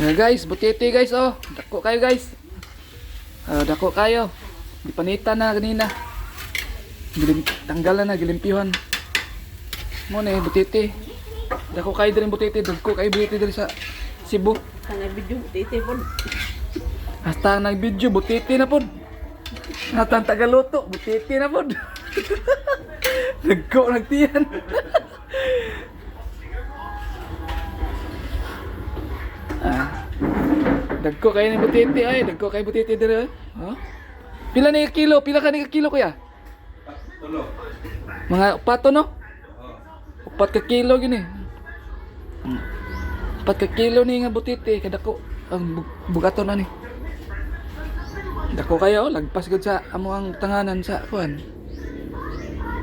Nga guys, butiti guys oh. Dako kayo guys. Ah, dako kayo. Gipanita na ganina. Gilim, tanggalan na gilimpyuhan. Mo na eh, butiti. Dako kayo diri butiti, dako kayo butiti diri sa Cebu. Kana video titi po. Hasta ang nag-video, butiti na pod. Hasta ang tagaluto, butiti na pod. Nagko nagtiyan. Ah. Dagko kayo ng butiti ay, dagko kayo butiti dire. Oh. Pila ni kilo? Pila ka ni kilo kuya? Tulo. Mga upat to, no? 4 ka kilo gini. 4 ka kilo ni nga butiti kadako ang bugaton ani. Dako kayo, lagpas gud sa amo ang tanganan sa kuan.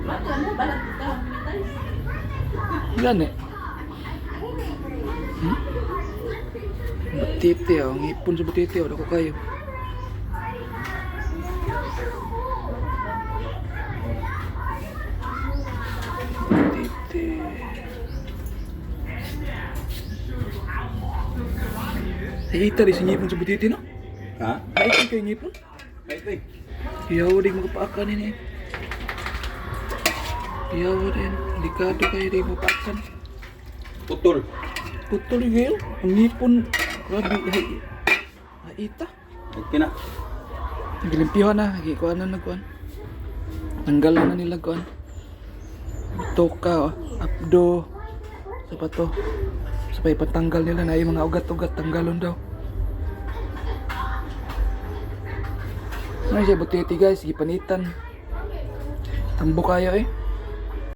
Bato mo balat ka monetize. Gani. Butiti oh, ang ipon sa butiti oh, dako kayo. Butiti. Ay, ita rin sa ngipon sa butiti, no? Ha? Ay, ito kayo ngipon? Ay, ay. Iyaw din magpaakan ini. Iyaw din. Delikado kayo din mapaakan. Putol. Putol yung ngayon. Ang ngipon. Grabe. Ay, ay, ita. Okay na. Naglimpyuhan na. Nagikuan na nagkuan. Tanggalan na nila kuan. Toka, abdo. Sa pato. Sa pa ipatanggal nila na yung mga ugat-ugat. Tanggalon daw. Ano siya butiti guys. Gipanitan. Tambo kayo eh.